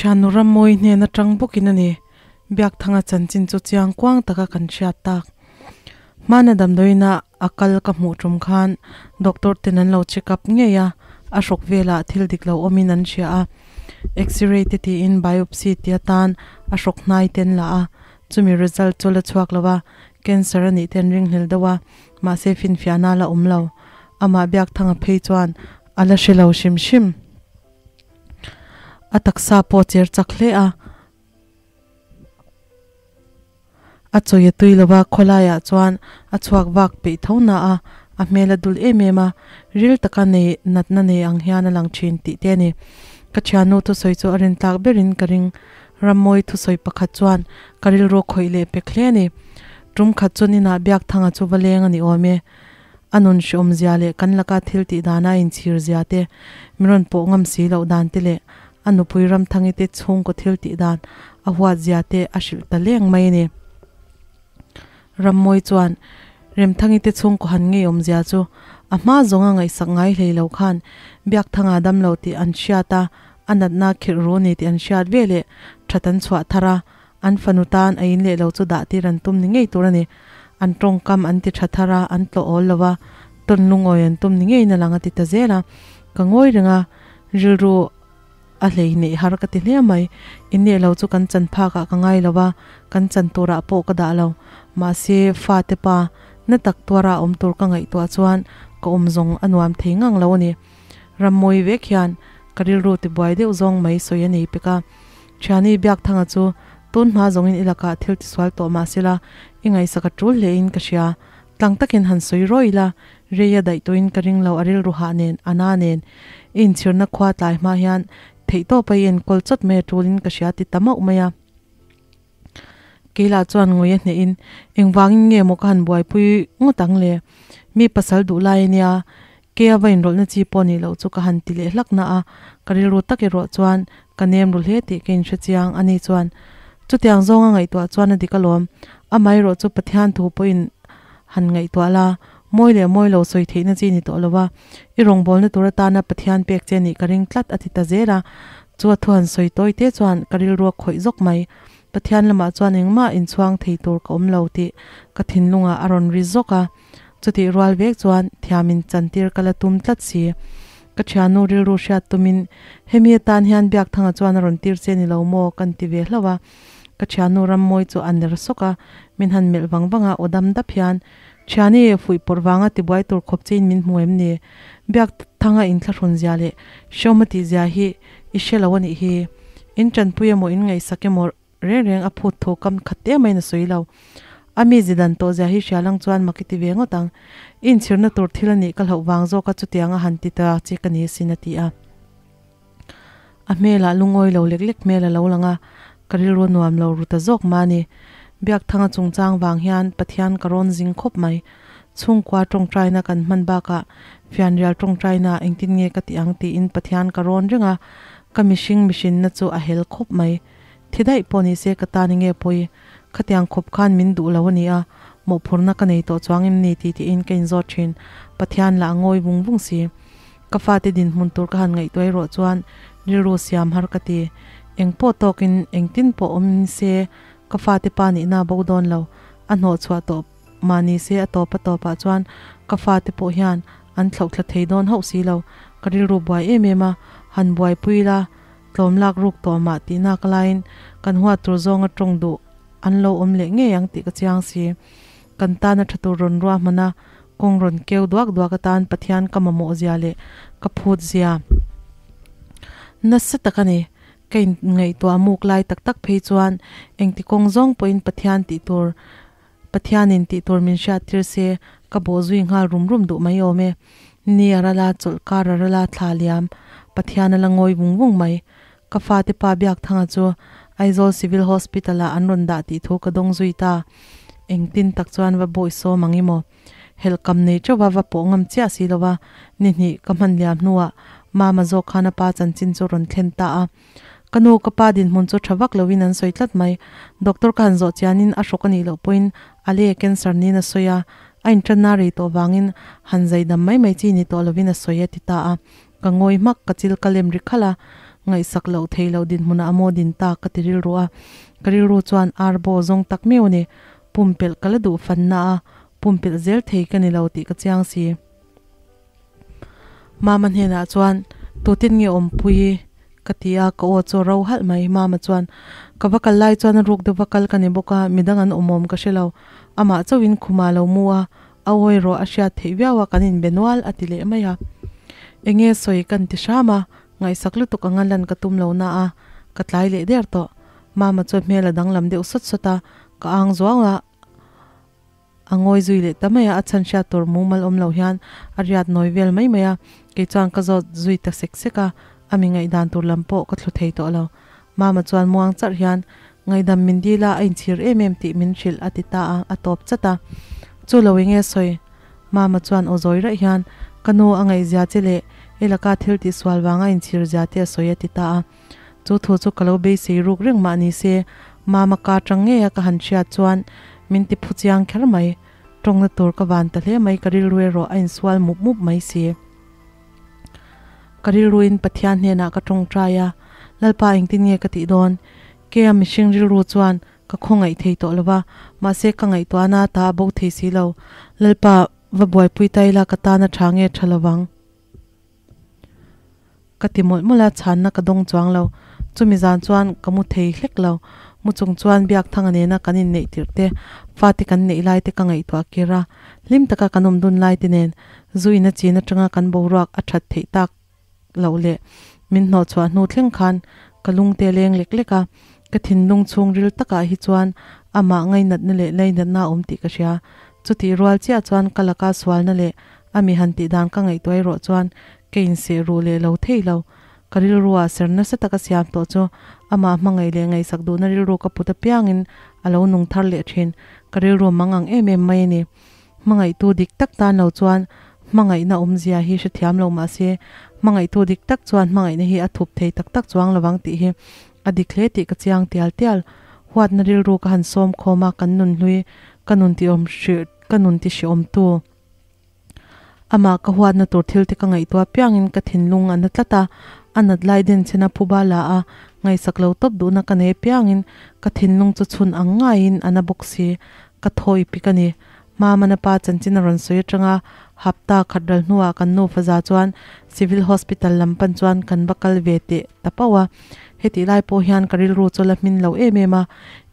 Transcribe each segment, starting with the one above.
thiannu Rammawi hnen atang bawkin a ni. Biakthanga chanchin chu chiang kuang taka kan hriat tak. Hmana damdawiina a kal ka hmuh tum khan doctor ten an lo check up ngei a, a hrawk velah thil dik lo awmin an hria a. X-ray te tiin biopsy ti atan a hrawk hnai te an la a, chumi result chu la chhuak lo a, cancer a nih te an ringhlel deuh a, mahse finfiahna a la awm lo. Amah Biakthanga phei chuan a la hre lo hrim hrim. A taksa pawh cher chak hle a. A chawi a tui lo a, khawlaiah chuan a chhuak vak peih tho na a, a hmel a dul em em a, ril taka nei natna nei ang hian a lang thin tih te a ni. Ka thiannu thusawi chu a rin tlak berin ka ring. Rammawi thusawi pakhat chuan ka rilru khawih leh pek hle a ni. Tum khat chu ninah Biakthanga chu va leng a ni awm e. A nun hreawm zia leh kan laka thil tih dana a inchhir zia te, min rawn pawh ngam si loh dan te leh a nupui Ramthangi te chhungkaw thil tih dan a huat zia te a hrilh ta leng mai a ni. Rammawi chuan Remthangi te chhungkaw han ngeiawm zia chu a hma zawnga ngaihsak ngai hlei lo khan Biakthanga dam lo tih an hriat a, a natna khirh ru ni tih an hriat ve leh that an chhuah thar a, An fanu tan a in leh lo chu dah tir an tum ni ngei tur a ni. An tawngkam an ti tha thar a, an tlawh awl lo a, tawn lungawi an tum ni ngeiin a lang a ti ta zel a. Ka ngawi reng a, rilru a hlei neih har ka ti hle mai. In leh lo chu kan chan phak ah ka ngai lo a, kan chan tur ah pawh ka dah lo. Mahse, fate pa na tak tuara awm tur ka ngaihtuah chuan ka awm zawng a nuam thei ngang lo a ni. Rammawi vek hian ka rilru tibuai deuh zawng mai sawi a nei pek a. Thiani Biakthanga chu tun hma zawngin i lakah thil tisual tawh mah sela, i ngaihsak a tul hlein ka hria. Tlang takin han sawi rawih ila, rei a daih tawhin ka ring lo a rilru hah nen, a na nen. I inchhirna khua tlai hma hian theihtawpa i enkawl chawt mai a tulin ka hria ti ta mauh mai a. Keila chuan ngawi a hnehin, Engvangin nge maw ka han buaipui ngawt ang le? Mi pasal duh lai a nia, Ke a va inrawlhna chi pawh nih loh chu ka han ti leh hlak na a, ka rilru tak erawh chuan ka nem ru hle tih ka inhre chiang a ni chuan chutiang zawnga ngaihtuah chuan a dik alawm. Amaherawh chu Pathian thu pawhin han ngaihtuah la, mawi leh mawi lo sawi theihna chi ni tawh lo a, i rawngbawlna tur atana Pathian pek che nih ka ring tlat a ti ta zel a, chu a thu han sawi tawi te chuan ka rilru a khawih zawk mai. Pathian lamah chuan engmah inchhuang thei tur ka awm lo tih ka thinlungah a rawn ri zawk a. Chutih rual vek chuan thiamin chantir ka la tum tlat si. Ka thiannu rilru hriat tumin hemi atan hian Biakthanga chuan a rawn tir che ni lo maw kan ti ve hlauh a. Ka thiannu Rammawi chu a ner sawk a, min han melh vang vang a, aw dam dap hian, Thiani, fuih pawrh vanga tibuai tur khawp chein min hmu em ni? Biakthanga inthlahrun zia leh hreawm a tih zia hi i hre lo a nih hi. In tanpui emaw in ngaihsak emaw Reng reng a phut thu kam khat te maiin a sawi lo. A mi zi dan tawh zia hi hria lang chuan mak i ti ve ngawt ang. I inchhirna tur thil a nih ka hlauh vang zawk a chutiang a han ti ta che ka ni asin a ti a. A hmelah lungawi lo lek lek hmel a lo lang a, ka rilru nuam lo ru ta zawk mah a ni. Biakthanga chungchang vang hian Pathian ka rawn zing khawp mai. Chhungkua tawngtaina kan hman bakah fianrial tawngtaina engtin nge ka tih ang tiin Pathian ka rawn reng a, ka mihring mihrinna chu a hel khawp mai. Thi daih pawh ni se ka tan enge pawi, khatiang khawp khan min duh lo a ni a, mawhphurhna ka nei tawh chuang em ni tih tiin ka inzawt thin, Pathian lah a ngawi vung vung si. Ka fate dinhmun tur ka han ngaihtuah erawh chuan rilru siam har ka ti. Eng pawh tawkin engtin pawh awm se ka fate pa nihna a bo dawn lo, a hnawh chhuah tawh mah ni se a tawp a tawpah chuan ka fate pawh hian an thlauhthla thei dawn hauh si lo, ka rilru buai em em a, han buaipui la, Tlawm lak ruk tawh mah tih nak laiin kan huat tur zawnga tawng duh an lo awm leh ngei ang tih ka chiang si. Kan tana tha tur rawn ruahman a, kawng rawn keu duak duak atan Pathian ka mamawh zia leh ka phut zia nasa tak a ni. Ka inngaihtuah muk lai tak tak phei chuan engti kawng zawng pawhin Pathian tih tur Pathianin tih tur min hriat tir se ka bawh zui nghal rum rum duh mai awm e. Ni a rala chawlh kar a rala thla liam Pathian a la ngawi vung vung mai. Ka fate pa Biakthanga chu Aizawl Civil Hospital ah an rawn dah tih thu ka dawng zui ta. Engtin tak chuan va bawi sawm ang i maw? Helhkam nei teuh a va pawh ngam chiah si lo a, ni hnih ka hman liam hnuah Mama zawk khan a pa chanchin chu rawn thlen ta a. Ka nu ka pa dinhmun chu tha vak loin an sawi tlat mai. Doctor ka han zawh chianin a hrawk a nih loh pawhin a lei a cancer niin a sawi a, a intanna rei tawh vangin han zai dam mai mai chi ni tawh lovin a sawi a ti ta a. Ka ngawi hmak, ka chil ka lem ri khalh a. Ngaihsak loh theih loh dinhmunah a maw din tak ka ti rilru a, ka rilru chuan arbo zawng tak meuh a ni. Pumpelh ka la duh fanna a, pumpelh zel thei ka ni lo tih ka chiang si. Mama hnenah chuan, Tutin nge awmpui? ka ti a, ka aw chu a ro halh mai. Mama chuan, Ka va kal lai chuan a ruk deuh va kal ka ni bawk a, midang an awm awm ka hre lo. Amah chauhin khumah lo mu a, a awi rawh a hriat theih viau a, kan inbe nual, a ti leh mai a. Enge sawi kan ti hram a, Ngaihsak lutuk anga lan ka tum lo na a, ka tlai leh der tawh. Mama chuan hmel a danglam deuh sawt sawt a, ka ang zuau a, a ngawi zui leh ta mai a, a chhan hriat tur mumal awm lo hian a riat nawi vel mai mai a, kei chuan ka zawt zui ta sek sek a, a mi ngaihdan tur lam pawh ka thlu thei tawh lo. Mama chuan muang charh hian, Ngaihdam min dil a, a inchhir em em tih min hrilh a ti ta a, a tawp chat a. Chu lo enge sawi? Mama chuan aw zawi raih hian, Ka nu a ngaihzia che leh i laka thil tihsual vanga inchhirzia te a sawi a ti ta a. Chu thu chu ka lo beisei ruk reng mah ni se, Mama ka tang ngei a ka han hriat chuan min ti phu chiang kher mai. Tawngna tur ka van ta hle mai ka rilru erawh a insual mup mup mai si. Ka rilruin Pathian hnenah ka tawngtai a, Lalpa engtin nge ka tih dawn? Kea mihring rilru chuan Ka khawngaih thei tawh lo va, mahse ka ngaihtuahna ta a bo thei si lo. Lalpa, va buaipui ta ila ka tan a tha nge tha lo vang? Ka ti mawlh mawlh a, chhanna ka dawng chuang lo. Chumi zan chuan ka mu thei hlek lo. Mu chung chuan Biakthanga nena kan inneih tirh te, fate kan neih lai te ka ngaihtuah kir a. Hlim taka kan awm dun lai te nen, zu in a chin atanga kan boruak a that theih tak loh leh min hnawhchhuah hnu thleng khan ka lungte leng lek lek a, ka thinlung chhungril takah hi chuan amah ngainatna leh lainatna a awm tih ka hria. Chutih rual chiah chuan ka laka sualna leh a mi han tih dan ka ngaihtuah erawh chuan ka inseh ruh leh lo thei lo. Ka rilrua ser nasa taka siam tawh chu amah hmangaih leh ngaihsak duhna rilru ka put apiangin a lo nung thar leh thin. Ka rilru mang ang em em mai a ni. Hmangaihtu dik tak tan lo chuan hmangaihna awmzia hi hrethiam lo mah se, hmangaihtu dik tak chuan hmangaihna hi a thup thei tak tak chuang lovang tih hi a dik hle tih ka chiang tial tial. Huatna rilru ka han sawm khawm a, kan nun hlui, ka nun ti awm hrih, ka nun ti hrehawmtu. Amah ka huatna tur thil te ka ngaihtuah piangin ka thinlung a na tlat a, a nat lai denchhena phuba la a, ngaihsak lo tawp duhna ka nei piangin ka thinlung chu chhun ang ngaiin a na bawk si. Ka thaw i pik a ni. Mamana pa chanchin a rawn sawi atanga hapta khat ral hnuah kan nu Faza chuan Civil Hospital lam pan chuan kan va kal ve teh ta pauh a. Hetih lai pawh hian ka rilru chu la hmin lo em em a,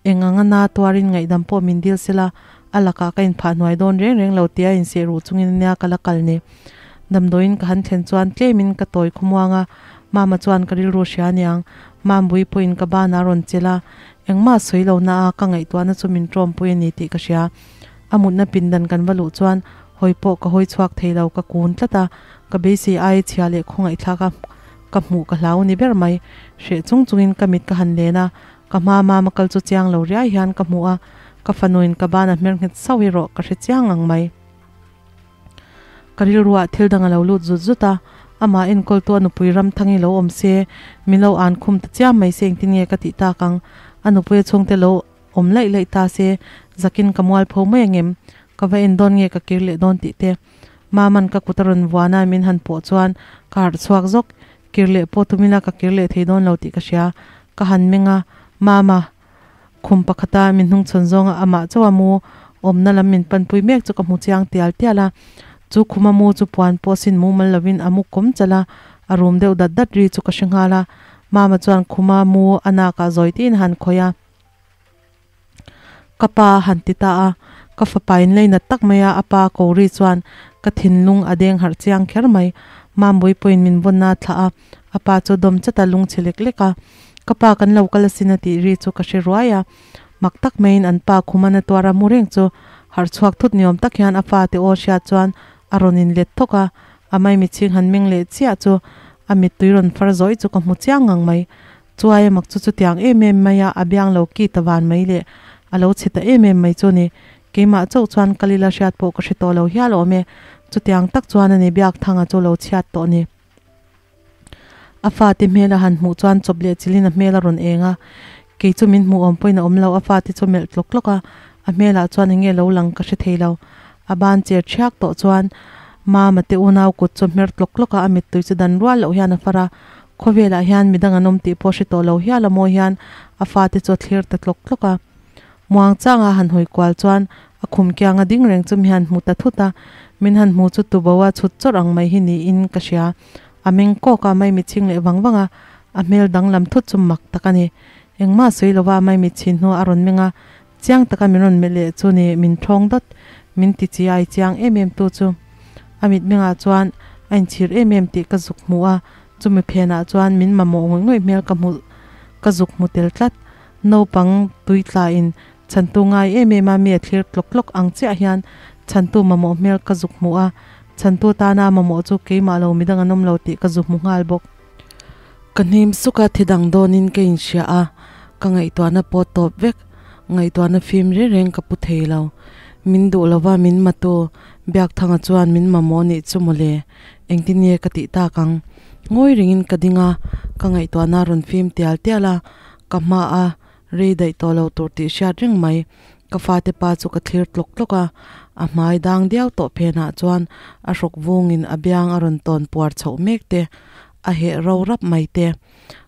eng anga na tuarin ngaihdam pawh min dil sela a lakah ka inphah hnuai dawn reng reng lo tia inseh ruh chungin ania ka la kal ni. Damdawiin ka han thlen chuan tlemin ka tawi khawmuang a, Mama chuan ka rilru hria aniang, Mambui pawhin ka banah a rawn chelh a, engmah sawi lo na a ka ngaihtuahna chu min tawmpui a ni tih ka hria. A mutna pindan kan va luh chuan hawi pawh ka hawi chhuak thei lo, ka kun tlat a, ka beisei ai chhia leh khawngaihthlak a ka hmuh ka hlau ni ber mai. Hreh chung chungin ka mit ka han len a, ka hma mama kal chu chiang lo riai hian ka hmu a, ka fanuin ka ban a hmer nghet sauh erawh ka hre chiang ang mai. Ka rilruah thil dang a lo lut zut zut a, amah enkawltu a nupui Ramthangi lo awm se, min lo an khum ta chiam mai se engtin nge ka tih tak ang? A nupui a chhungte lo awm laih laih ta se, zakin ka mual pho mai angem? Ka va en dawn nge ka kir leh dawn tih te. Maman ka kut a rawn vuan a, min han pawh chuan ka harh chhuak zawk. Kir leh pawh tumila ka kir leh thei dawn lo tih ka hria. Ka han meng a, Mama. Khum pakhata min hnungchhawn zawnga amah chauh a mu awmna lam min panpui mek chu ka hmu chiang tial tial a. Chu khuma mu chu puan pawh sin mumal lovin a mu kawm chalh a, a rum deuh dat dat ri chu ka hre nghal a. Mama chuan khuma mu a nakah zawi tiin a han khawih a. Ka pa a han ti ta a, ka fapa in leinat tak mai a, a pa ko ri chuan ka thinlung a deng harh chiang kher mai. Mambui pawhin min vawnna a thlah a, a pa chu dawm chat a lungchhe lek lek a. Ka pa kan lo kal asin a tih ri chu ka hre ruai a, mak tak maiin an pa khum a tuar a mu reng chu harh chhuak thut ni awm tak hian a fate aw hriat chuan a rawn in let thawk a, a maimichhing han meng leh chiah chu a mittui rawn far zawih chu ka hmu chiang ngang mai. Chuai a mak chu chutiang em em mai a, a biang lo ki ta van mai leh a lo chhe ta em em mai chu ni. Keimah chauh chuan kal ila hriat pawh ka hre tawh lo hial awm e, chutiang tak chuan a ni Biakthanga chu lo chhiat tawh ni. A fate hmel a han hmuh chuan chawp leh chilhin a hmel a rawn eng a, kei chu min hmuh awm pawhin a awm lo, a fate chu melh tlawk tlawk a, a hmelah chuan eng nge lo lang ka hre thei lo. A ban cher thiak tawh chuan Mama te unau kut chu hmer tlawk tlawk a, a mittui chu dan rual loh hian a far a. Khawvelah hian midang an awm tih pawh hre tawh lo hial a mawi hian a fate chu a thlir ta tlawk tlawk a. Muang changa han hawi kual chuan a khum kianga ding reng chu mi han hmu ta thut a, min han hmu chu tubo a chhut chawrh ang mai hi niin ka hria. A meng kawk a, mai mitchhing leh vang vang a, a hmel danglam thut chu mak tak a ni. Engmah sawi lova mai mitchhin hnuah a rawn meng a, chiang taka min rawn melh leh chu ni min thawng dawt, min ti chi ai chiang em em tu chu. A mitmengah chuan a inchhir em em tih ka zuk hmu a, chumi phenah chuan min mamawh ngawih ngawih hmel ka hmu ka zuk hmu tel tlat. Naupang tui tlain chhantu ngai em em a mi a thlir tlawk tlawk ang chiah hian chhantu mamawh hmel ka zuk hmu a, chhantu tana mamawh chu keimah lo midang an awm lo tih ka zu hmu nghal bawk. Ka hnim suk a, thidang dawnin ka inhria a, ka ngaihtuahna pawh tawp vek, ngaihtuahna fim reng reng ka pu thei lo. Min duh lova min matu Biakthanga chuan min mamawh nih chu mawle, engtin nge ka tih tak ang? Ngawi rengin ka ding a, ka ngaihtuahna a rawn fim tial tial a, Ka hma a, rei daih tawh lo tur tih hriat reng mai. Ka fate pa chu ka thlir tlawk tlawk a, a hmai dang diau tawh phenah chuan a hrawk vungin a biang a rawn tawn puar chhoh mek te, a heh ro rap mai te.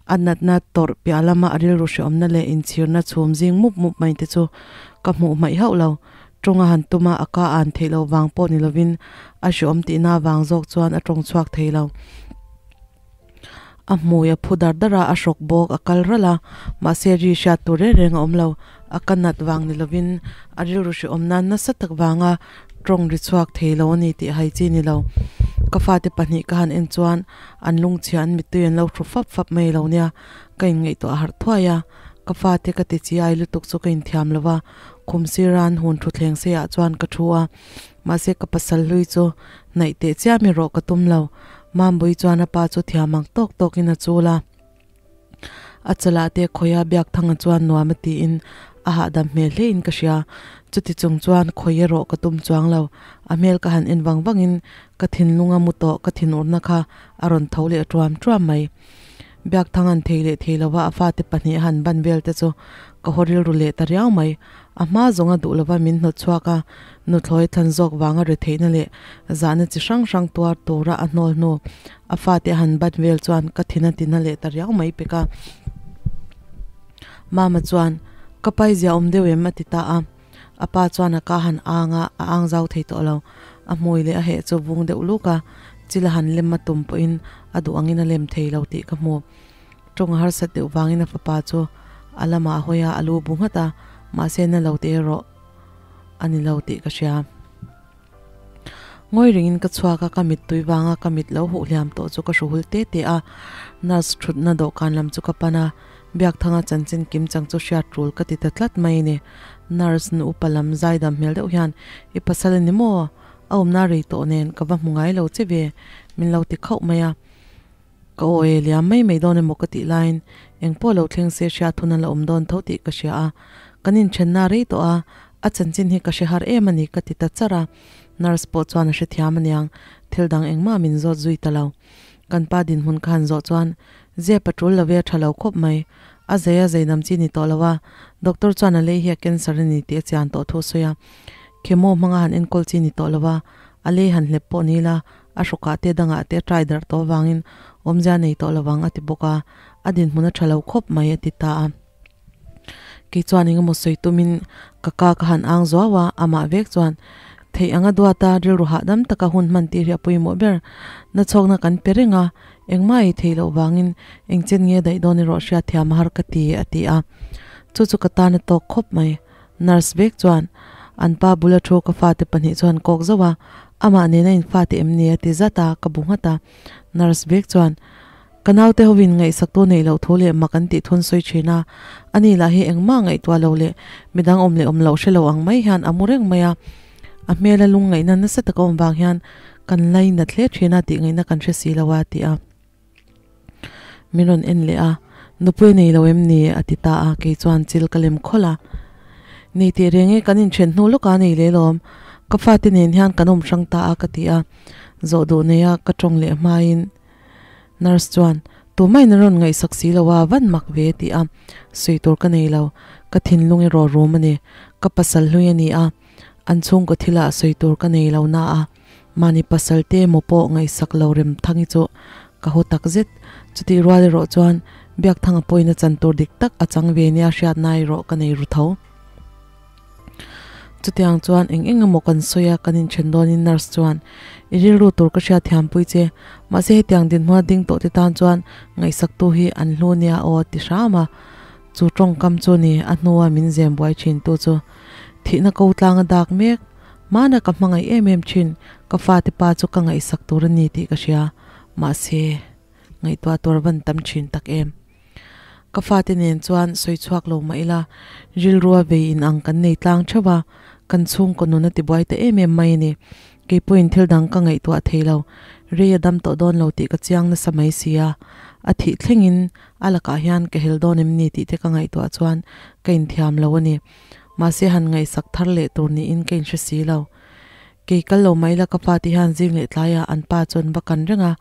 A natna tawrh piah lama a rilru hreawmna leh inchhirna chhum zing mup mup mai te chu ka hmuh hmaih hauh lo. Tawng a han tum a, a ka an theih loh vang pawh ni lovin a hreawm tihna vang zawk chuan a tawng chhuak thei lo. A hmui a phu dar dar a, a hrawk bawk a kal ralh a, mahse ri hriat tur reng reng a awm lo. A ka nat vang ni lovin a rilru hrehawm nan nasa tak vanga tawng ri chhuak thei lo a ni tih hai chi ni lo. Ka fate pahnih ka han en chuan an lungchhia an mittui an lo hru fap fap mai lo nia, ka inngaihtuah harh thuai a, ka fate ka ti chi ai lutuk chu ka inthiam lo va, khum sira an hun thutthleng seiah chuan ka thu a, mahse ka pasal hlui chu hnaih teh chiam erawh ka tum lo. Mambui chuan a pa chu thiam ang tawk tawkin a chul a. A chalah te khawia Biakthanga chuan nuam a tiin a hahdam hmel hlein ka hria. Chuti chung chuan khawi erawh ka tum chuang lo. A hmel ka han en vang vangin ka thinlunga mu tawh ka thinurna kha a rawn tho leh tuam tuam mai. Biakthanga'n thei leh thei lova a fate pahnih a han ban vel te chu ka haw rilru leh ta riau mai. A hma zawnga duh lova min hnawt chhuak a, nuthlawi thlan zawk vanga ri theihna leh zahna chi hrang hrang tuar tura a hnawl hnu a fate a han bat vel chuan ka thin a tina leh ta riau mai pek a. Mama chuan, Ka pai zia awm deuh em? a ti ta a. A pa chuan a ka han ang a, a ang zau thei tawh lo. A hmui leh a heh chu vung deuh luk a, chil a han lem a tum pawhin a duh angin a lem thei lo tih ka hmu. Tawng a harsat deuh vangin a fapa chu a lamah a hawi a, a lu bu nghat a, mahse na lo te erawh a ni lo tih ka hria. Ngawi ringin ka chhuak a, ka mittui vanga ka mit lo huh hliam tawh chu ka hru hul te te a. Nurse thutna dawhkan lam chu ka pan a, Biakthanga chanchin kim chang chu hriat tul ka ti ta tlat mai a ni. Nurse nu upa lam zaidam hmel deuh hian, I pasal a ni maw? A awmna rei tawh nen ka va hmu ngai lo che ve, min lo ti khauh mai a. Ka aw e liam mai mai dawn emaw ka tih laiin eng pawh lo thleng se hriat hun a la awm dawn tho tih ka hria a, kan inthenna rei tawh a, a chanchin hi ka hre har em a ni ka ti ta char a, nurse pawh chuan a hrethiam aniang, thil dang engmah min zawt zui ta lo. Kan pa dinhmun ka han zawh chuan zep a tul lo ve a tha lo khawp mai, a zei a zei dam chi ni tawh lo a, doctor chuan a lei hi a cancer a ni tih a chian tawh thu a sawi a, chemo hmanga han enkawl chi ni tawh lo a, a lei han hlep pawh ni la, A hrawkah te dangah te a try darh tawh avangin awmzia nei tawh lovang a ti bawk a, a dinhmun a tha lo khawp mai a ti ta a. Kei chuan eng emaw sawi tumin ka ka ka han ang zuau a, amah vek chuan theih anga duata rilru hahdam taka hun hman tir hi a pawimawh ber. Nachhawkna kan pe reng a, engmah ei theih loh vangin engchen nge daih dawn erawh hriatthiam a har ka ti a ti a. Chu chu ka tan a tawk khawp mai. Nurse vek chuan an pa bula thu ka fate pahnih chuan kawk zauh a, amah nena in fate em ni a ti zat a, ka bu nghat a. Nurse vek chuan ka naute hovin ngaihsak tu neih loh thu leh mak an tih thun sawi thin a, ani lah hi engmah ngaihtuah lo leh midang awm leh awm loh hre lo ang mai hian a mu reng mai a, a hmela lungngaihna nasa taka awm vang hian kan lainat hle thin a tih ngaihna kan hre si lo a ti a. Min rawn en leh a, Nupui nei lo em ni? a ti ta a, kei chuan chil ka lem khawlh a. Nei teh reng e, kan inthen hnu lawkah a nei leh lawm. Ka fate nen hian kan awm hrang ta a ka ti a, zawh duh neia ka tawng leh hmain nurse chuan Tumah in a rawn ngaihsak si lo a, van mak ve a ti a, sawi tur ka nei lo, ka thinlung erawh rum a ni, ka pasal hlui a ni a, an chhungkaw thilah sawi tur ka nei lo na a. Mahni pasal te emaw pawh ngaihsak lo rem thang hi chu ka haw tak zet. Chutih rual erawh chuan Biakthanga pawhin a chan tur dik tak a chang ve nia hriatna erawh ka nei ru tho. Chutiang chuan eng eng emaw kan sawi a, kan inthen dawnin nurse chuan, I rilru tur ka hriat thiam pui che, mahse hetiang dinhmuna ding tawh te tan chuan ngaihsaktu hi an hlu nia aw a ti hram a. Chu tawngkam chu ni a hnua min zem buai thin tu chu thihna ko tlang a dak mek. Hmana ka hmangaih em em thin, ka fate pa chu ka ngaihsak tur a ni tih ka hria, mahse ngaihtuah tur a van tam thin tak em. Ka fate nen chuan sawi chhuak lo mah ila, rilrua vei in ang kan nei tlang theuh a, kan chhungkaw nun a ti buai ta em em mai a ni. Kei pawhin thil dang ka ngaihtuah thei lo, rei a dam tawh dawn lo tih ka chiang nasa mai si a, a thih thlengin a lakah hian ka hel dawn em ni tih te ka ngaihtuah chuan ka inthiam lo a ni. Mahse han ngaihsak thar leh tur niin ka inhre si lo. Kei kal lo mai la ka fate hian zing leh tlaiah an pa chu an va kan reng a,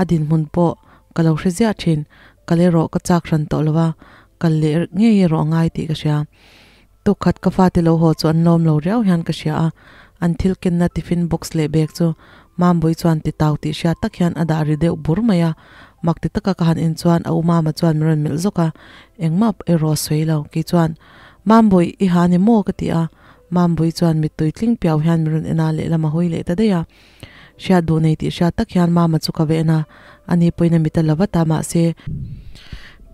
a dinhmun pawh ka lo hre ziah thin. Kal erawh ka chak hran tawh lo a, kal leh ngei erawh a ngai tih ka hria. Tukkhat ka fate lo haw chu an lawm lo riau hian ka hria a, an thil kenna tiffin box leh bag chu Mambui chuan ti tau tih hriat tak hian a dah ri deuh bur mai a, mak ti taka ka han en chuan a u Mama chuan min rawn melh zawk a, engmah erawh a sawi lo. Kei chuan, Mambui, i ha ni maw? ka ti a, Mambui chuan mittui tling piau hian min rawn en a, lehlam a hawi leh ta daih a. Hriat duh nei tih hriat tak hian Mama chu ka ve en a, ani pawhin a mit a la vat a, mahse,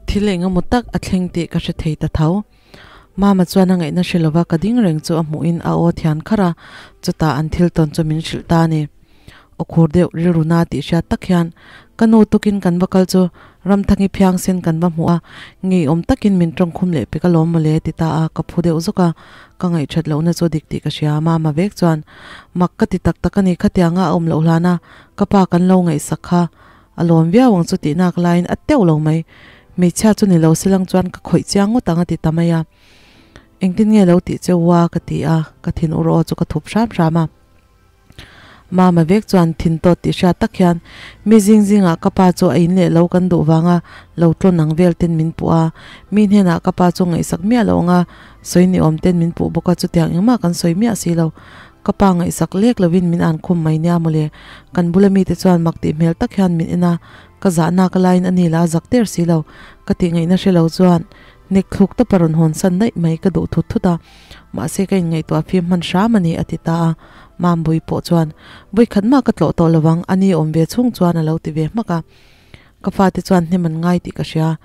thil engemaw tak a thleng tih ka hre thei ta tho. Mama chuan a ngaihna hre lova ka ding reng chu a hmuhin a aw thian kharh a, chutah an thil tawn chu min hrilh ta a ni. Aw khur deuh rilru na tih hriat tak hian ka nu tukin kan va kal chu Ramthangi phiangsen kan va hmuh a, ngeiawm takin min tawngkhum leh pek alawm mawle ti ta a, ka phu deuh zawk a, ka ngaihthat lohna chu dik tih ka hria. Mama vek chuan mak ka ti tak tak a ni, khatianga a awm loh hlana ka pa kan lo ngaihsak kha A lawm viau ang chu tih nak laiin a teuh lo mai. Hmeichhia chu ni lo silang chuan ka khawih chiang ngawt ang a ti ta mai a. Engtin nge lo tih cheu a ka ti a, ka thin ur aw chu ka thup hram hram a. Mama vek chuan thin tawt tih hriat tak hian mi zing zingah ka pa chu a in leh lo kan duh vanga lo tlawn ang vel ten min puh a, mi hnenah ka pa chu ngaihsak miah lo anga sawi ni awm ten min puh bawk a, chutiang engmah kan sawi miah si lo. Ka pa ngaihsak lek lovin min an khum mai nia mawle. Kan bula mite chuan mak tih hmel tak hian min en a, ka zahna ka laiin a ni la a zak der si lo. Ka tih ngaihna hre lo chuan nek thluk tawpa rawn hawn san daih mai ka duh thut thut a, mahse ka inngaihtuah fim hman hram a ni a ti ta a. Mambui pawh chuan, Vawikhat mah ka tlawh tawh lovang, a ni awm ve chhung chuan a lo ti ve hmak a. Ka fate chuan hnem an ngai tih ka hria.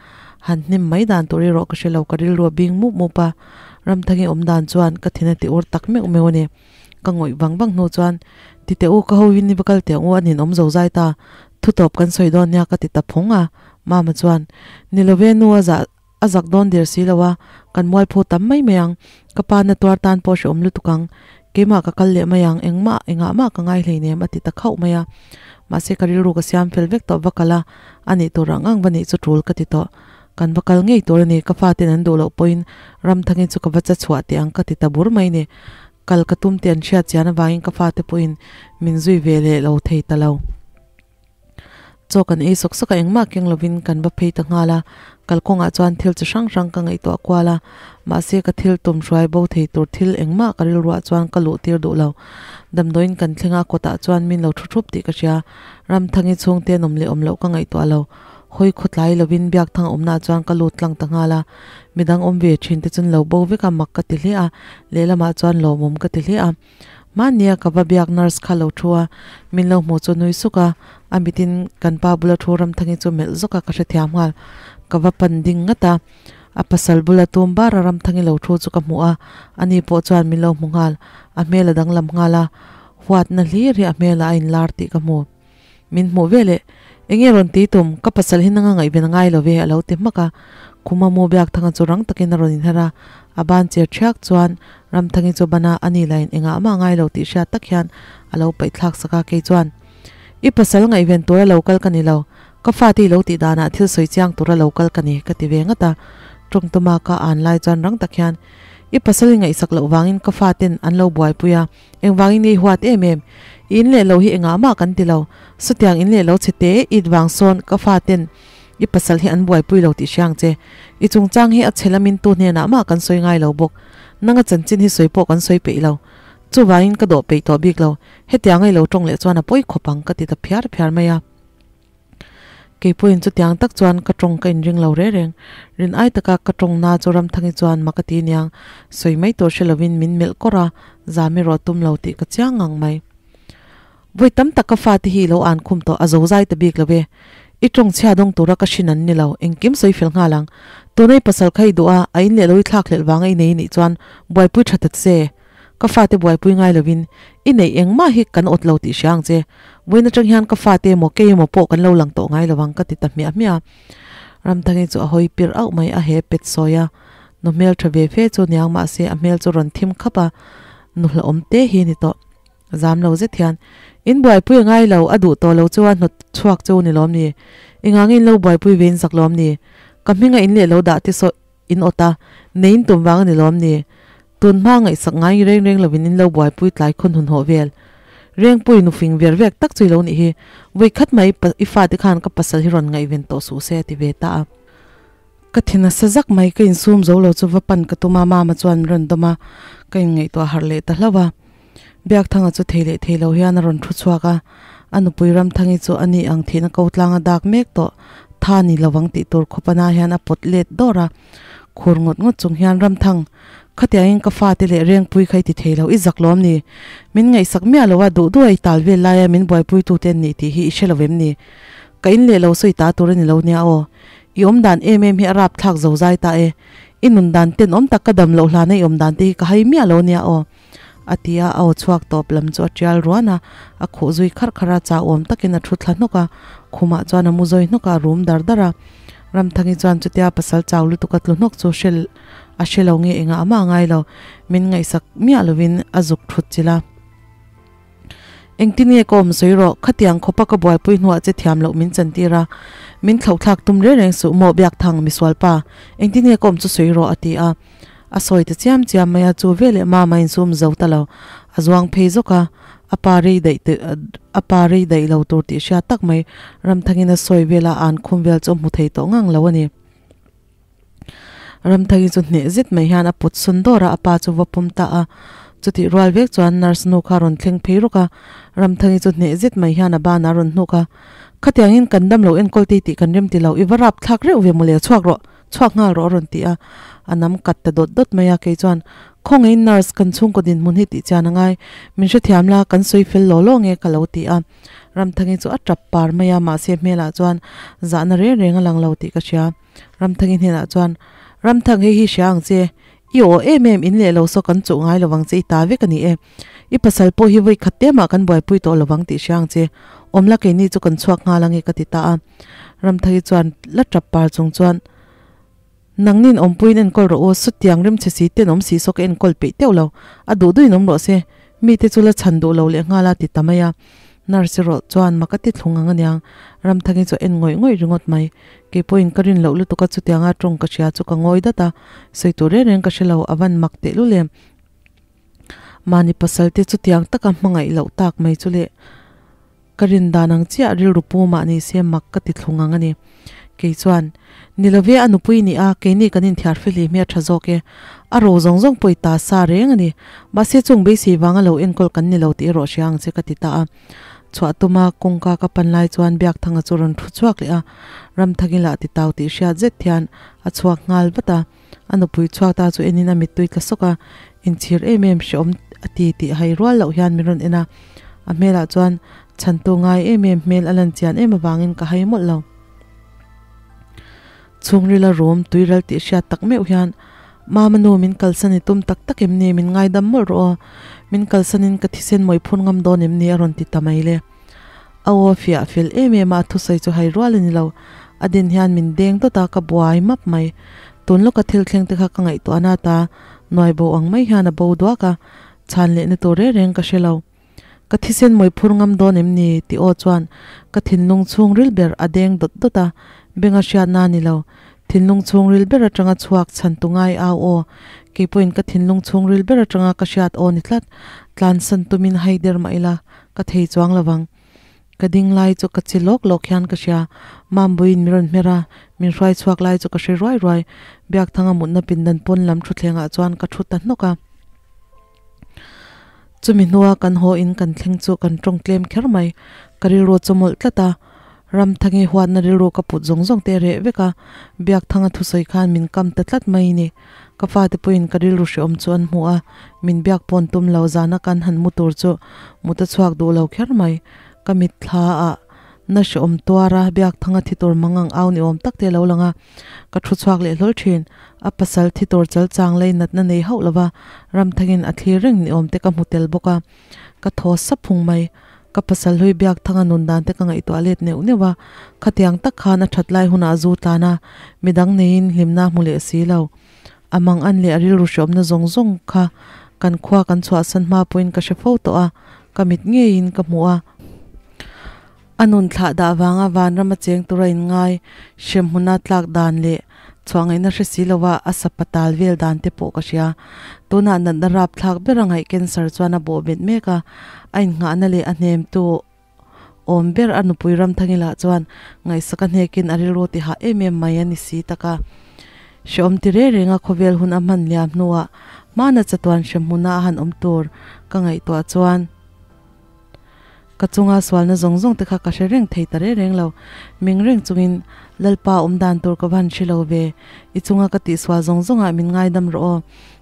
Han hnem mai dan tur erawh ka hre lo, ka rilru a bing mup mup a. Ramthangi awm dan chuan ka thin a ti ur tak meuh meuh a ni. Ka ngawih vang vang hnu chuan, Ti teh u, ka ho hi ni va kal teh ang u, a nin awm zo zai ta. Thu tawp kan sawi dawn nia ka ti ta phawng a. Mama chuan, Ni lo ve nu a zah a zak dawn der si lo a, kan mualpho tam mai mai ang. Ka pa na tuar tan pawh hrehawm lutuk ang. Keimah ka kal leh mai ang, engmah, engah mah ka ngai hleinem a ti ta khauh mai a. Mahse ka rilru ka siam fel vek tawh va kal a, a nih tur ang ang va nih chu tul ka ti tawh. Kan va kal ngei tur a ni, ka faten an duh loh pawhin Ramthangi chu ka va cha chhuah teh ang ka ti ta bur mai ni. Kal ka tum tih an hriat chian avangin ka fate pawhin min zui ve leh lo thei ta lo. Chaw kan ei sawk sawk a, engmah keng lovin kan va phei ta nghal a, kalkawngah chuan thil chi hrang hrang ka ngaihtuah kual a, mahse ka thil tum hruai bo thei tur thil engmah ka rilruah chuan ka luh tir duh lo. Damdawiin kan thleng a, kawtah chuan min lo thu thup tih ka hria, Ramthangi chhungte an awm leh awm loh ka ngaihtuah lo. Hawi khawtlai lovin Biakthang awmnaah chuan ka lut tlang ta nghal a, midang awm ve thin te chuan lo bo vek a mak ka ti hle a, lehlamah chuan lawmawm ka ti hle a. Mahnia ka va biak nurse kha lo thu a, min lo hmu chu nui suk a, a mitin kan pa bula thu Ramthangi chu melh zawk a ka hrethiam nghal. Ka va pan ding ngat a, a pasal bula tum bar a Ramthangi lo thu chu ka hmu a, ani pawh chuan min lo hmu nghal, a hmel a danglam nghal a, huatna hlir hi a hmelah a inlar tih ka hmu. Min hmuh ve leh, Enge rawn ti tum, ka pasal hi nanga ngaihven a ngai lo ve, a lo ti hmak a. Khuma mu Biakthanga chu rang takin a rawn inher a, a ban cher ṭhiak chuan Ramthangi chu ban a, ani lain engah mah a ngai lo tih hriat tak hian a lo paih thlak sak a, kei chuan, I pasal ngaihven tura lo kal ka ni lo, ka fate i lo tih danah thil sawi chiang tura lo kal ka ni, ka ti ve ngat a. Tawngtuma ka an lai chuan rang tak hian, I pasal i ngaihsak loh vangin ka faten an lo buaipui a, Engvangin nge i huat em em? I in leh lo hi engah mah kan ti lo. Sawtiang in leh lo che te, it vang sawn ka faten i pasal hi an buaipui lo tih hria ang che. I chungchang hi a chhe lamin tu hnenah mah kan sawi ngai lo bawk. Nanga chanchin hi sawi pawh kan sawi peih lo. Chuvangin ka dawh peih tawh bik lo. Hetianga i lo tawng leh chuan a pawi khawp ang ka ti ta phiar phiar mai a. Keipawhin chutiang tak chuan ka tawng ka inring lo reng reng. Rin ai taka ka tawng na chu Ramthangi chuan mak a ti niang. Sawi mai tur hre lovin min melh kawr a, zam erawh tum lo tih ka chiang ngang mai. Vawi tam tak ka fate hi i lo an khum tawh a zo zai ta bik lo e. I tawng chhia dawng tura ka hrin an ni lo, engkim sawi fel nghal ang. Tuna i pasal kha i duh a, a in leh lo i thlak hlelh vanga i nei nih chuan buaipui tha ta che. Ka fate buaipui ngai lovin i neih engmah hi kan awt lo tih hria ang che. Vawiin atang hian ka fate emaw kei emaw pawh kan lo lang tawh ngai lovang ka ti ta hmiah hmiah a. Ramthangi chu a hawi pir auh mai a he pet sawi a. Nu hmel tha ve fe chu niang mahse a hmel chu rawn thim khap a, nu hlauhawm te hi a ni tawh. Zam lo zet hian, In buaipui a ngai lo, a duh tawh lo chu a hnawt chhuak chu ni lawm ni? Engangin in lo buaipui ve in zak lawm ni? Ka hminga in leh lo dah te saw in awt a, nei in tum vang a ni lawm ni? Tun hma ngaihsak ngai reng reng lovin in lo buaipui tlai khawn hun hawh vel. Rengpui nufing ver vek tak chu i lo nih hi. Vawi khat mai i fate khan ka pasal hi rawn ngaihven tawh suh se a ti ve ta a. Ka thi nasa zak mai, ka insum zo lo chu va pan ka tum a, mama chuan min rawn dawm a, ka inngaihtuah harh leh ta hlauh a. Biakthanga chu thei leh thei lo hian a rawn thu chhuak a, a nupui Ramthangi chu a ni ang thihna ko tlang a dak mek tawh, tha ni lo ang tih tur khawp ana hian a pawt let dawr a. Khur ngawt ngawt chung hian Ramthang, khatiangin ka fate leh Rengpui kha i ti thei lo, i zak lawm ni? Min ngaihsak miah lo a, duh duh a i tal vel laia min buaipuitute an nih tih hi i hre lo em ni? Ka in leh lo sawi ta tur a ni lo nia aw. I awm dan em em hi a rap thlak zo zai ta e. I nun dan tenawm tak ka dam loh hlana i awm dan te hi ka hai miah lo nia aw. A ti a, a aw chhuak tawp lam chu a tial ruan a, a khuh zui kharh kharh a, chau awm takin a thu thla hnawk a, khumah chuan a mu zawi hnawk a, a rum dar dar a. Ramthangi chuan chutia pasal chau lutuk a tlu hnawk chu hre a hre lo nge engah mah a ngai lo, min ngaihsak miah lovin a zuk thut chilh a. Engtin nge ka awm sawi rawh, khatiang khawpa ka buaipui hnuah che thiam loh min chantir a, min thlauhthlak tum reng reng suh maw Biakthang, misual pa, engtin nge ka awm chu sawi rawh a ti a. A sawi ta chiam chiam mai a, chu veleh mama insum zo ta lo, a zuang phei zawk a, a pa rei daih a pa rei daih lo tur tih hriat tak mai, Ramthangin a sawi vela a an khum vel chu a hmu thei tawh ngang lo a ni. Ramthangi chu hneh zet mai hian a put sawn dawr a, a pa chu va pawm ta a. Chutih rual vek chuan nurse nu kha a rawn thleng phei rawk a, Ramthangi chu hneh zet mai hian a banah a rawn hnuk a. Khatiangin kan dam lo enkawl tei tih kan rem ti lo, i va rap thlak reuh ve mawle, chhuak rawh, chhuak nghal rawh a rawn ti a. A nam kat ta dawt dawt mai a, kei chuan, Khawngaihin nurse, kan chhungkaw dinhmun hi tih chian a ngai, min hrethiam la, kan sawi fel law law nge ka lo ti a. Ramthangi chu a tap par mai a, mahse hmelah chuan zahna reng reng a lang lo tih ka hria. Ramthangi hnenah chuan, Ramthang hei hi hria ang che, i aw em em in leh lo saw kan chuh ngai lovang che i ta vek a ni e. I pasal pawh hi vawi khat te mah kan buaipui tawh lovang tih hria ang che. Awmla keini chu kan chhuak nghal ange ka ti ta a. Ramthangi chuan la tap par chung chuan, Nangnin awmpuiin enkawl rawh u, sutiang rimchhe si tenawm si saw ka enkawl peih teuh lo, a duh duhin awm rawh se, mite chu la chhan duh lo leh nghal a ti ta mai a. Nurse erawh chuan mak a ti thlung ang aniang, Ramthangi chu a en ngawih ngawih ringawt mai. Kei pawhin ka rin loh lutuk a chutianga tawng ka hria chu ka ngawi dat a, sawi tur reng reng ka hre lo, a van mak tehlul em. Mahni pasal te chutiang taka hmangaih loh tak mai chu leh ka rin dan ang chiah rilru pu mah ni se mak ka ti thlung ang a ni. Kei chuan, Ni love a nupui ni a, keini kan inthiar feli hmel tha zawk e. A ro zawng zawng pawh i ta sa reng a ni. Mahse chung beisei vanga lo enkawl kan ni lo tih erawh hria ang che ka ti ta a. Chhuah tuma kawngka ka pan lai chuan Biakthanga chu rawn thu chhuak leh a, Ramthangila lah ti tau tih hriat zet hian a chhuak nghal vat a. A nupui chhuak ta chu enin a mittui tla sawk a, inchhir em em hreawm a ti tih hai rual loh hian min rawn en a. A hmelah chuan chhantu ngai em em hmel a lan chian em avangin ka hai mawlh lo. Chhungrila rum tuiral tih hriat tak meuh hian, Mama nu min kalsan i tum tak tak em ni? Min ngaidam mawlh rawh aw. Min kalsanin ka thisen mawi phun ngam dawn em ni? a rawn ti ta mai le. A aw fiah fel em em a, a thusawi chu hai rual a ni lo. A din hian min deng dawt a, ka buai map mai. Tun lawka thil thleng te kha ka ngaihtuah na ta, nuai bo ang mai hian a bo duak a, chhan lehna tur reng reng ka hre lo. Ka thisen mawi phur ngam dawn em ni? tih aw chuan ka thinlung chhungril ber a deng dawt dawt a, benga hriatna a ni lo. Thinlung chhungril ber atanga chhuak chhan tu ngai au aw. Kei pawhin ka thinlung chhungril ber atanga ka hriat aw ni tlat. Tlansan tumin hai der mah ila, ka thei chuang lo vang. Ka ding lai chu ka chi lawk lawk hian ka hria. Mambuiin min rawn hmer a, min hruai chhuak lai chu ka hre ruai ruai. Biakthanga mutna pindan pawn lam thutthlengah chuan ka thu ta hnawk a. Chumi hnua kan haw in kan thleng chu kan tawng tlem kher mai. Ka rilru chu mawlh tlat a. Ramthangi huatna rilru ka put zawng zawng te a reh vek a, Biakthanga thusawi khan min kam ta tlat mai ni. Ka fate pawhin ka rilru hrehawm chu an hmu a, min biak pawn tum lo zana kan han mu tur chu mut a chhuak duh lo kher mai. Ka mitthla ah na hrehawm tuar a, Biakthanga thi tur mang ang au ni awm tak te a lo lang a, ka thu chhuak leh hlawl thin. A pasal thi tur chal chang lei natna nei hauh lova Ramthangin a thlir reng ni awm te ka hmu tel bawk a. Ka thaw sap phung mai. Ka pasal hlui Biakthanga nun dan te ka ngaihtuah let neuh neuh a, khatiang tak khan a that lai hunah zu tlan a, midang neiin hlimna a hmu leh si lo. A mang an leh a rilru hreawmna zawng zawng kha kan khua kan chhuahsan hma pawhin ka hre fo tawh a, ka mit ngeiin ka hmu a. A nun thlah dah vanga vanram a cheng tura inngai hrem hmuna tlak dan leh chhuah ngaihna hre si lova a sapa tal vel dan te pawh ka hria. Tunah natna rap thlak ber a ngaih cancer chuan a bawh bet mek a, a innghahna leh a hnemtu awm ber a nupui Ramthangila chuan ngaihsak a hnekin a rilru ti hah em em mai a ni si tak a. Hreawm ti reng renga khawvel hun a hman liam hnuah hmana chatuan hrem hmuna a han awm tur ka ngaihtuah chuan, Ka chunga sualna zawng zawng te kha ka hre reng thei ta reng reng lo. Ming reng chungin, Lalpa awm dan tur ka van hre lo ve. I chunga ka tihsual zawng zawngah min ngaidam rawh aw.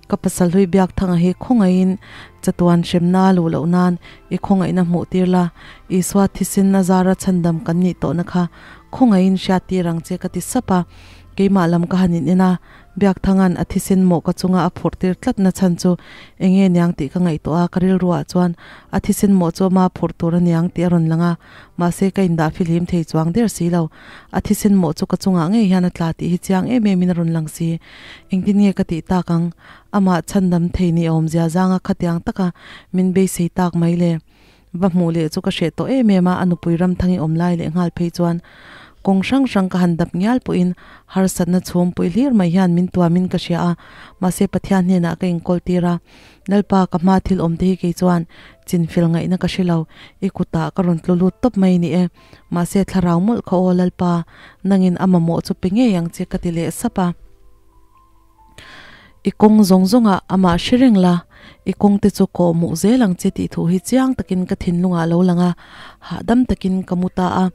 Ka pasal hlui biak thanga hi khawngaihin chatuan hremna a luh loh nan i khawngaihna hmuh tir la. Isua thisen a zara chhandam kan nih tawhna kha khawngaihin hriat tir ang che ka ti sap a. Keimah lam ka han in en a, Biakthanga'n a thisen mawh ka chunga a phurh tir tlat na chhan chu eng nge niang tih ka ngaihtuah a, ka rilruah chuan a thisen mawh chu ama phurh tur a niang tih a rawn lang a, mahse ka indah fihlim thei chuang der si lo. A thisen mawh chu ka chungah ngei hian a tla tih hi chiang em em in a rawn lang si. Engtin nge ka tih tak ang? Amah chhandam thei ni awmzia zanga khatiang taka min beisei tak mai le. Va hmuh leh chu ka hreh tawh em em a, a nupui Ramthangi awm lai leh nghal phei chuan kawng hrang hrang ka han dap ngial pawhin harsatna chhungpui hlir mai hian min tuamin ka hria a, mahse Pathian hnenah ka inkawl tir a, Lalpa ka hma thil awm te hi kei chuan chinfel ngaihna ka hre lo, i kutah ka rawn tlu lut tawp mai ni e, mahse thlarau mawlh kha aw Lalpa, nangin a mamawh chu pe ngei ang che ka ti leh sap a. I kawng zawng zawngah amah hre reng la, i kawngte chu kawhmuh zel ang che tih thu hi chiang takin ka thinlungah a lo lang a, hahdam takin ka mu ta a.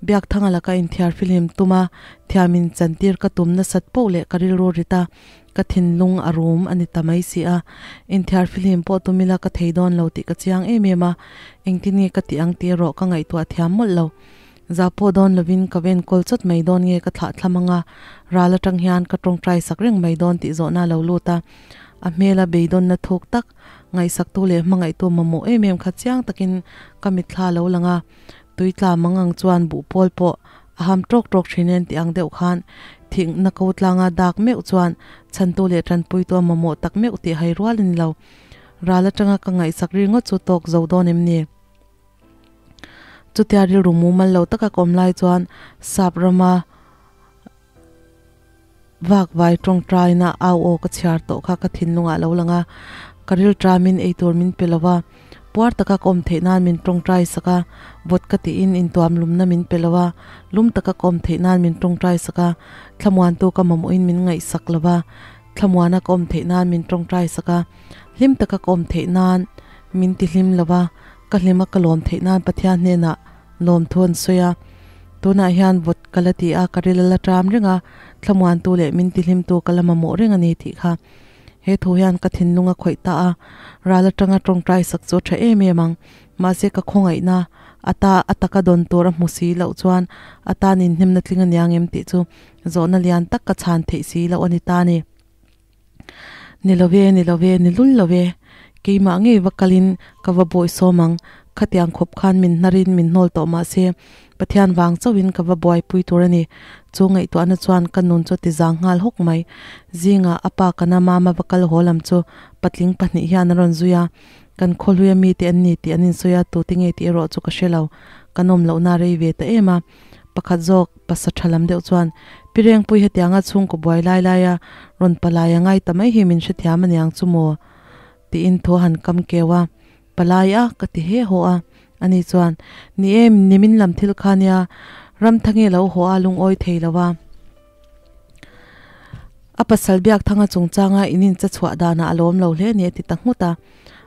Biakthanga laka inthiar fihlim tum a, thiamin chantir ka tum nasat poh leh ka rilru rit a, ka thinlung a rum a ni ta mai si a. Inthiar fihlim pawh tum ila ka thei dawn lo tih ka chiang em em a, engtin nge ka tih ang tih erawh ka ngaihtuah thiam mawlh lo. Za pawh dawn lovin ka ven kawl chawt mai dawn nge ka thlah thlam anga, ral atang hian ka tawngtai sak reng mai dawn tih zawhna a lo lut a. A hmela beidawnna thuk tak, ngaihsaktu leh hmangaihtu mamawh em em kha chiang takin ka mitthla a lo lang a. Tui tla mang ang chuan buh pawl pawh a ham tawk tawk thin en tih ang deuh khan thingna ko tlanga dak meuh chuan chhantu leh tanpuitu a mamawh tak meuh tih hai rual a ni lo. Ral atanga ka ngaihsak ringawt chu tawk zo dawn em ni? Chutia rilru mumal lo taka ka awm lai chuan sap rama vak vai tawngtaina au aw ka chhiar tawh kha ka thinlungah a lo lang a, ka rilṭamin eitur min pe lo va, puar taka ka awm theih nan min tawngtai sak a, vawt ka tiin intuam lumna min pe lo a, lum taka ka awm theih nan min tawngtai sak a, thlamuantu ka mamawhin min ngaihsak lo va, thlamuana ka awm theih nan min tawngtai sak a, hlim taka ka awm theih nan min ti hlim lo va. Ka hlima ka lawm theih nan Pathian hnenah lawmthu an sawi a, tunah hian vawt ka la ti a, ka ril a la ṭam reng a, thlamuantu leh min tihlimtu ka la mamawh reng a ni tih kha he thu hian ka thinlung a khawih ta a, ral aṭanga ṭawngṭai sak chu a ṭha em em ang. Mahse ka khawngaihna ata a taka dawn tur a hmu si loh chuan a tan inhnemna tling a niang em tih chu zawhna lian tak ka chhan theih si loh a ni ta a ni. Ni lo ve, ni lo ve, ni lul lo ve. Keimah ngei va kalin ka va bawi sawm ang. Khatiang khawp khan min hnarin min hnawl tawh mah se, Pathian vang chauhin ka va buaipui tur a ni. Chu ngaihtuahna chuan ka nun chu a ti zang nghal hawk mai. Zingah a pa kana mama va kal haw lam chu patling pahnih hian a rawn zui a. Kan khawhluia mite an ni tih an insawi a, tute nge tih erawh chu ka hre lo. Kan awm lohna a rei ve ta em a. Pakhat zawk, pasa tha lam deuh chuan, Pi Rengpui hetianga chhungkaw buai lai laia rawn palai a ngai ta mai hi min hrethiam aniang chu maw? tiin thu a han kam keu a. Palai a? ka ti he haw a. Ani chuan, Ni e, nimin lam thil kha nia, Ramthangi lo haw a lungawi thei lo a. A pasal Biakthanga chungchanga in incha chhuah danah a lawm lo hle a ni a ti ta nghut a.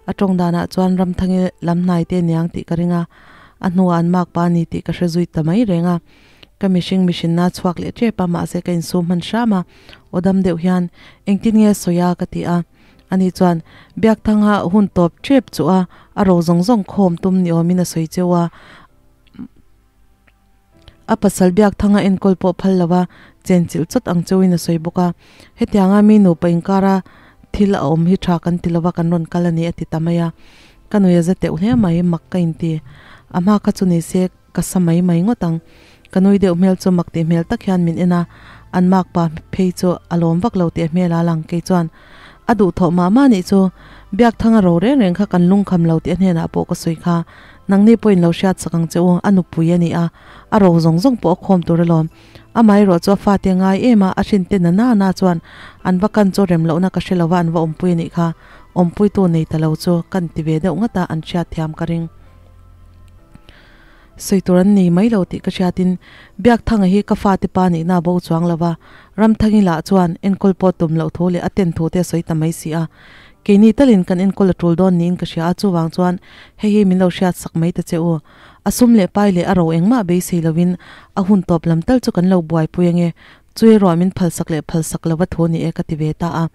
A tawng danah chuan Ramthangi lam hnai te aniang tih ka ring a. A hnuah an makpa a ni tih ka hre zui ta mai reng a. Ka mihring mihrinna a chhuak leh tep a, mahse ka insum hman hram a. Aw dam deuh hian, Engtin nge sawi a? ka ti a. Ani chuan, Biakthanga hun tawp tep chu a, a ro zawng zawng khawm tum ni awmin a sawi cheu a. A pasal Biakthanga enkawl pawh phal lo a, chenchilh chawt ang cheuhin a sawi bawk a. Hetianga mi nupa inkara thil a awm hi tha kan ti lo va, kan rawn kal a ni a ti ta mai a. Ka nui a za teuh hle mai, mak ka inti. A hma kha chu ni se ka sa mai mai ngawt ang. Ka nui deuh hmel chu mak tih hmel tak hian min en a, an makpa phei chu a lawm vak lo tih a hmel a lang kei chuan a duhthawh mah mah nih chu. Biakthanga ro reng reng kha kan lungkham lo tih a hnenah pawh ka sawi kha. Nangni pawhin lo hriat sak ang che u, a nupui a ni a, a ro zawng zawng pawh a khawm tur alawm. Amaherawh chu a fate ngai em a, a hrinte na na na chuan an va kan chu rem lohna ka hre lo va, an va awmpui a nih kha. Awmpuitu nei ta lo chu kan ti ve deuh nghat a, an hriat thiam ka ring. Sawi tur an nei mai lo tih ka hriatin Biakthanga hi ka fate pa nihna a bo chuang lo va, Ramthangi lah chuan enkawl pawh tum loh thu leh a ten thu te a sawi ta mai si a. Keini talin kan enkawl a tul dawn niin ka hria a, chuvang chuan hei hi min lo hriat sak mai ta che u. A sum leh pai leh a ro engmah beisei lovin a hun tawp lam tal chu kan lo buaipui ange, chu erawh min phalsak leh phalsak lova thu ni e ka ti ve ta a.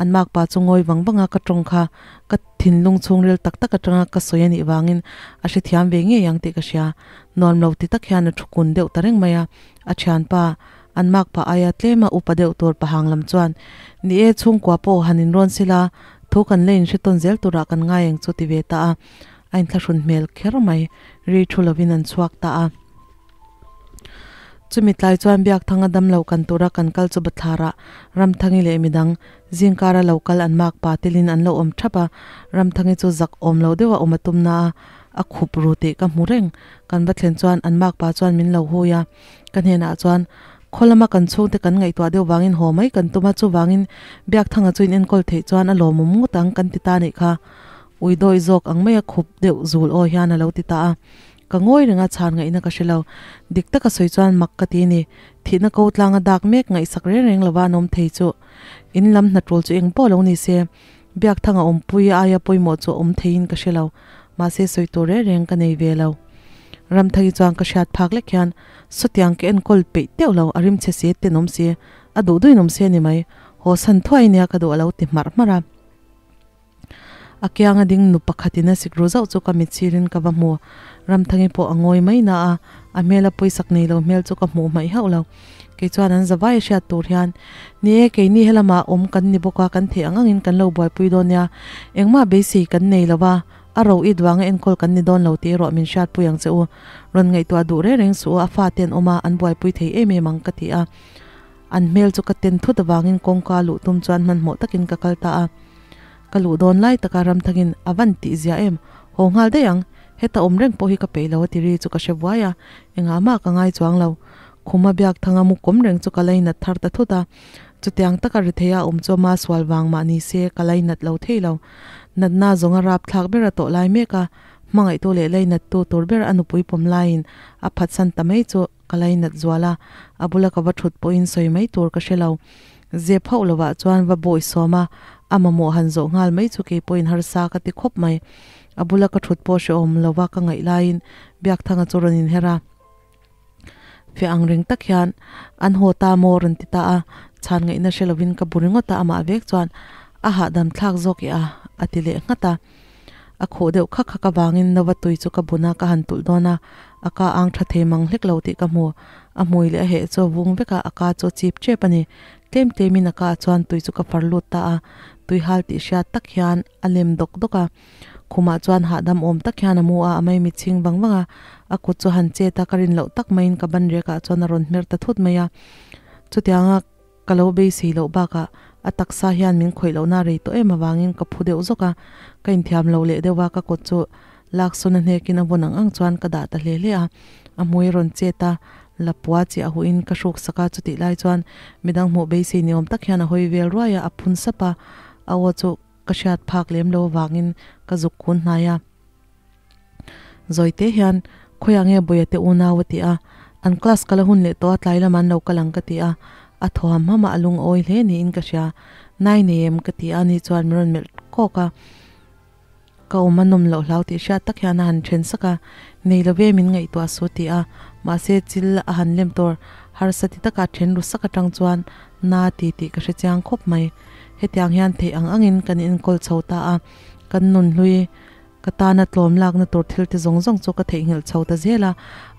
An makpa chu ngawi vang vanga ka tawng kha ka thinlung chhungril tak tak atanga ka sawi a nih vangin a hrethiam ve ngei ang tih ka hria. Nuam lo ti tak hian a thu kun deuh ta reng mai a, a thianpa An makpa aia tlema upa deuh tur pahang lam chuan, Ni e, chhungkua pawh han inrawn sila, thu kan la inhre tawn zel turah kan ngai ang chu ti ve ta a. A inthlahrun hmel kher mai, ri thu lovin an chhuak ta a. Chumi tlai chuan Biakthanga damlo kan tura kan kal chu bathlarah Ramthangi leh midang zingkara lo kal an makpa telin an lo awm thap a. Ramthangi chu zak awm lo deuha awm a tum na a, a khup ru tih ka hmu reng. Kan va thlen chuan an makpa chuan min lo hui a. Ka hnenah chuan, Khaw lama kan chhungte kan ngaihtuah deuh vangin haw mai kan tum a, chuvangin Biakthanga chu in enkawl theih chuan a lawmawm ngawt ang kan ti ta nih kha. Ui dawi zawk ang maia khup deuh zul aw hian a lo ti ta a. Ka ngawi reng a, chhan ngaihna ka hre lo. Dik taka sawi chuan mak ka ti ni. Thihna ko tlanga dak mek ngaihsak reng reng lova an awm thei chu. In lam hna tul chu eng pawh lo ni se, Biakthanga awmpui aia pawimawh chu awm theiin ka hre lo. Mahse sawi tur reng reng ka nei ve lo. Ramthaki chuan ka hriat phak lek hian sawtiang ka enkawl peih teuh lo, a rimchhe si, tenawm si, a duh duhin awm si a ni mai. Haw san thuai nia ka duh a lo ti hmarh hmarh a. A kianga ding nu pakhatin a sik ru zauh chu ka mitsirin ka va hmu. Ramthangi pawh a ngawi mai na a, a hmela pawisak nei lo hmel chu ka hmuh hmaih hauh lo. Kei chuan an zavai a hriat tur hian, Ni e, keini helamah awm kan ni bawk a, kan theih ang angin kan lo buaipui dawn nia. Engmah beisei kan nei lo va, a ro it vanga enkawl kan ni dawn lo tih erawh min hriatpui ang che u. Rawn ngaihtuah duh reng reng suh u, a fate an awm a, an buaipui thei em em ang ka ti a. An hmel chu ka ten thut avangin kawngka luh tum chuan hmanhmawh takin ka kal ta a. Ka luh dawn lai taka Ramthangin a van tih zia em, haw nghal daih ang, heta awm reng pawh hi ka peih lo a ti ri chu ka hre vuai a, engah mah ka ngai chuang lo. Khuma Biakthanga mu kawm reng chu ka lainat thar ta thut a, chutiang taka ri theia awm chu ama sual vang mah ni se ka lainat lo thei lo. Natna zawnga rapthlak ber a tawh lai mek a, hmangaihtu leh lainattu tur ber a nupui pawm laiin a phatsan ta mai chu ka lainat zual a, a bula ka va thut pawhin sawi mai tur ka hre lo. Zep hauh lovah chuan va bawi sawm a, a mamawh han zawh nghal mai chu kei pawhin harsa ka ti khawp mai. A bula ka thut pawh hrehawm lova ka ngaih laiin Biakthanga chu rawn inher a. Fiah ang reng tak hian an haw ta maw rawn ti ta a, chhan ngaihna hre lovin ka bu ringawt a, amah vek chuan a hahdam thlak zawk i a, a ti leh nghat a. A khuh deuh khak khak avangin Nova tui chu ka bun a, ka han tulh dawn a, a ka ang tha thei mang hlek lo tih ka hmu. A hmui leh a heh chu a vung vek a, a ka chu a chip tep a ni. Tlem tlemin a ka ah chuan tui chu ka far lut ta a, tui hal tih hriat tak hian a lem dawk dawk a. Khumah chuan hahdam awm tak hian a mu a, a maimi chhing vang vang a, a kut chu han chet a, ka rin loh tak maiin ka ban rekah chuan a rawn hmer ta thut mai a. Chutianga ka lo beisei loh bakah a taksa hian min khawih lohna rei tawh em avangin ka phu deuh zawk a, ka inthiam lo leh deuh a, ka kut chu laksawn a hnekin a vawn ang ang chuan ka dah ta hle hle a, a hmui a rawn chet a, lapua chiah a huhin ka hruk sak a, chutih lai chuan midang hmuh beisei ni awm tak hian a hawi vel ruai a, a phun sap a, a aw chu. Ka hriat phak lem lo avangin ka zuk kun hnai a. Zawite hian, Khawiah nge Bawia te unau a ti a. An class kal a hun leh tawh a, tlai lamah an lo kal ang ka ti a. A thaw ham ham a, a lungawi hle niin ka hria. Nai nei em? ka ti a, ni chuan min rawn melh kawk a. Ka awm a nawm loh hlau tih hriat tak hian a han then sak a, nei lo ve min ngaihtuah su ti a, mahse chil a han lem tur harsa ti taka then ru sak atang chuan na ti tih ka hre chiang khawp mai. Hetiang hian theih ang angin kan inkawl chho ta a, kan nun hlui ka tana tlawm lakna tur thil te zawng zawng chu ka theihnghilh chho ta zel a,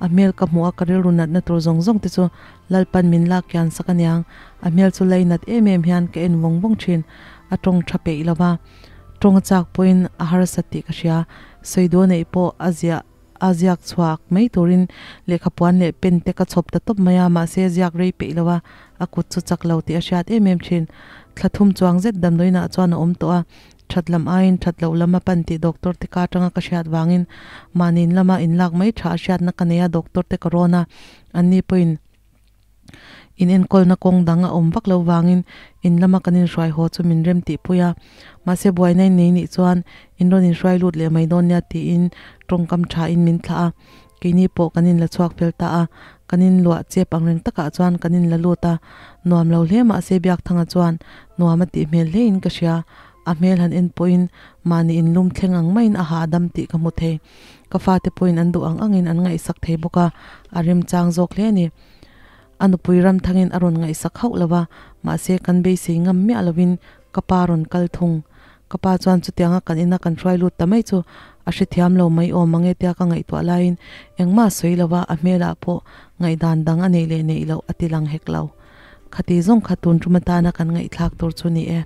a hmel ka hmuh a ka rilru natna tur zawng zawng te chu Lalpan min lak kian sak aniang, a hmel chu lei nat em em hian ka en vawng vawng thin, a tawng tha peih lo va, tawng a chak pawhin a harsat tih ka hria, sawi duh a neih pawh a ziah a ziak chhuak mai turin lehkha puan leh pen te ka chhawp ta tawp mai a, mahse ziak rei peih lo a, a kut chu chak lo tih a hriat em em thin. Thla thum chuang zet damdawiinah chuan a awm tawh a, that lam aiin that loh lam a pan tih doctor te ka atanga ka hriat vangin mahni in lama inlak mai tha a hriatna ka nei a, doctor te ka rawn a, anni pawhin In enkawlna kawng dang a awm vak lo vangin in lama kan inhruai haw chu min rem tihpui a, mahse buaina in nei nih chuan in rawn inhruai lut leh mai dawn nia tiin tawngkam thain min thlah a, keini pawh kan inla chhuak fel ta a, kan inluah chep ang reng takah chuan kan inla lut a, nuam lo hle mahse Biakthanga chuan nuam a tih hmel hlein ka hria, a hmel han en pawhin mahni inlum thleng ang maiin a hahdam tih ka hmu thei. Ka fate pawhin an duh ang angin an ngaihsak thei bawk a, a remchang zawk hle a ni. A nupui ramthangin a rawn ngaihsak hauh lo va, mahse kan beisei ngam miah lovin ka pa rawn kal thung. Ka pa chuan chutianga kan ina kan hruai lut ta mai chu a hrethiam lo mai awm ang e tia ka ngaihtuah laiin engmah a sawi lo va, a hmelah pawh ngaihdan dang a neih leh neih loh a ti lang hek lo. Khati zawng kha tun tum atana kan ngaihthlak tur chu ni e.